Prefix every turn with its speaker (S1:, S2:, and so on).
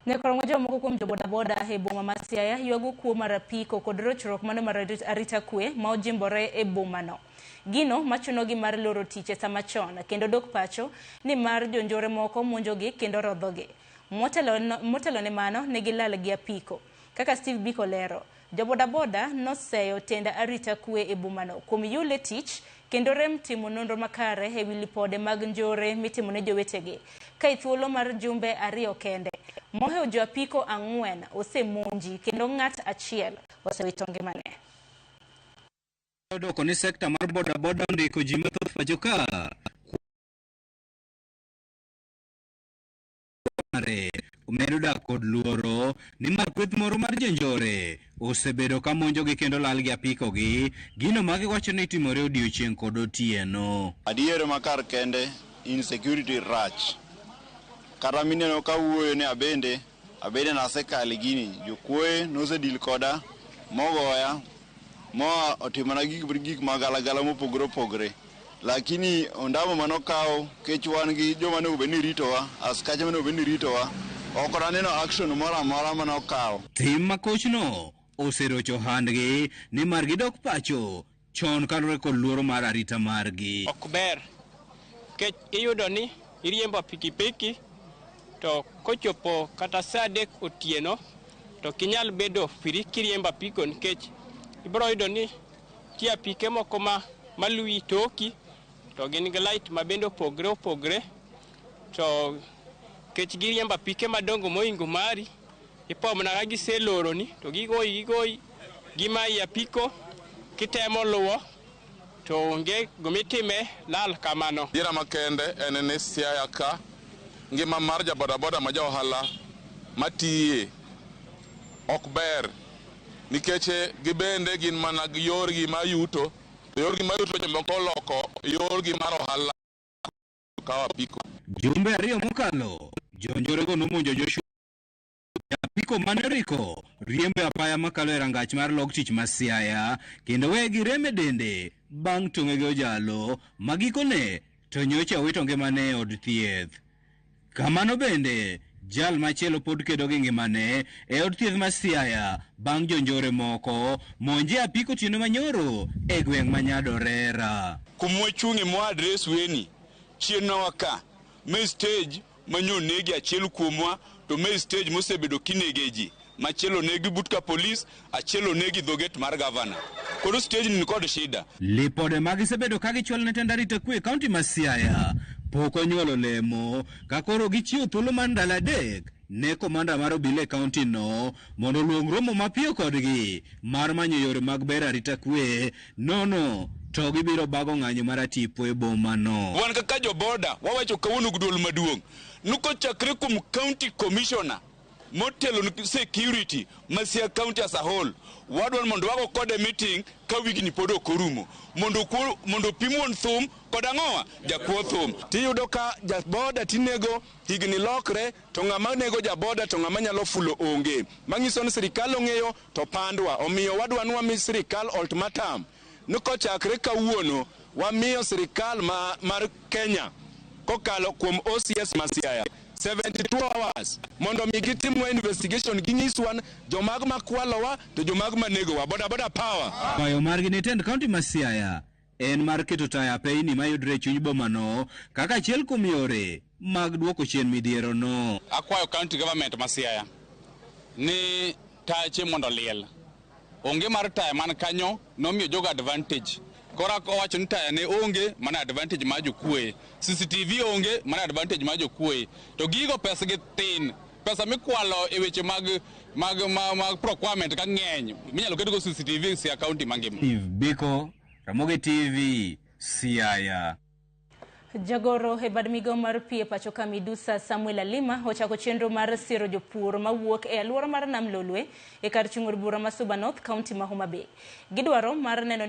S1: Nyakorongo jomoko kuom jobodaboda e boma ma Siaya ywago kuo mar apiko kod rochruok mano mar arita kwe ma ojimbore e bomano. Gino machunogi mar loro tich e sama chon kendo dok pacho ni mar jonjore moko monjogi kendo rodhogi. Motelo ne mano ne gilal gi apiko. Kaka Steve Biko lero, jobodaboda noseyo tend arita kwe e bomano kuom yule tich kendo rem timo nonro makare e wi lipode mag njore mitimo ne jowetegi. Ka e thuolo mar jumbe 2 kende, mohewo jo apiko 4 osemonji kendo ng'at achiel osewito ngimane.
S2: Odoko ni sekta mar bodaboda ondiko ji mathoth pacho ka. Omedo dak kod luoro ni mar kweth moro mar jonjore osebedo ka monjogi kendo lal gi apikogi, gino ma giwacho ni timore odiochieng' kod otieno.
S3: Adier ma kar kende insecurity rach. Kata mineno ka wuoyo ni abende nasekale gini, jokuoye nosedil koda, mogoya, moa otimona gik magalagala mopogore opogore. Lakini ondamo manokawo kech wan gi joma onego bed ni ritowa, askache monego bed ni ritowa, ok aneno action moro amora manokawo.
S2: Tim makochno oserocho handgi nimar gidok pacho chon kaluwore kod luoro mar arita margi.
S4: Ok ber kech iyudo ni iriembo pikipiki to kochopo kata saa 3 otieno to ok inyal bedo free kiriembo apiko nikech ibiro yudo ni nitie apike moko ma maluwi toki to gin gi light ma bende opogre opogre to kech giriembo apike madongo mohingo mari ipo mana ka giseloroni to gigoyi gimayi apiko kitemo luwo to onge gimitime lal kamano.
S5: Dira makende en ni Siaya ka ngima mar jabodaboda ma ja ohala matiye ok ber nikech gibende gin mana gi yorgi mar yuto, to yorgi mar yuto jomoko oloko yorgi mar ohala kawo apiko.
S2: Jumbe 2 mokalo, jonjorego nomonjo Joshua apiko mane oriko riembo e apaya makalo e rangach mar log tich ma Siaya kendo weye gi rem e dende bang' tong'e gi ojalo ma gikone to nyocha owito ngimane e od thieth. Kamano bende, jal machielo pod kedo gi ngimane e od thieth ma Siaya bang' jonjore moko monje apiko otieno manyoro e gweng' ma Nyadorera.
S6: Kuma wachung'e mwa address weni chien nowa ka me stage manyo negi achiel kuomwa to me stage mosebedo kinege ji machielo negi but ka polis, achiel onegi dho gate mar gavana. Koro stage ni kod shida.
S2: Lipode ma gisebedo ka gichwalo ne tend arita kwe e kaunti ma Siaya pok onyuolo lemo ka koro gichiwo thuolo mar ndalo 3 ne komanda mar obila e kaunti no mondo oluong romo mapiyo kodgi mar manyo yore mag bero arita kwe, nono to gibiro bago ng'anyo mar atipo e boma no.
S6: Wan kaka joboda wawacho kawuono gi duol maduong' ni kochakre kuom county commissioner motelo ni security ma Siaya County as a whole, wadwaro mondo wago kode meeting ka wigni pod ok orumo mondo opim wuon thum kod ang'owa jakuo thum.
S7: Tiyudo ka jaboda tinego higni lokre to ng'ama nego jaboda to ng'ama nyalo fulo onge. Manyiso ni sirikal ong'eyo to pandwa. Omiyo wadwa ni wami sirikal ultimatum ni kochakre kawuono wamiyo sirikal mar Kenya kokalo kuom OCS ma Siaya 72 hours mondo mi gitimwa investigation ginyiswa jomag makwalowa to jomag manegowa. Boda boda power.
S2: Kwayo margi ne tend kaunti ma Siaya en mar keto taya apeyni mayudore e chuny bomano kaka achiel kuom yore mag duoko chien midhiero no.
S6: Akwayo county government ma Siaya ni tache mondo oliel. Onge mar taya man kanyo nomiyo jogo advantage. Koro owacho ni taya ne onge mana advantage mar jokuoye. CCTV onge mana advantage mar jokuoye. To gigo pesgi tin. Pesa mikwalo e weche mag procurement ka ng'eny minyalo ketgo CCTV Siaya County mangima.
S2: Steve Biko, Ramogi TV, Siaya.
S1: Jagoro e bad migawo mar pi e pacho ka Midusa Samuel Alima ochako chenro mar siro jopur mawuok e alwora mar Nam Lolwe e kar chung' od bura ma Suba North, County ma Homa Bay. Gidwaro mar neno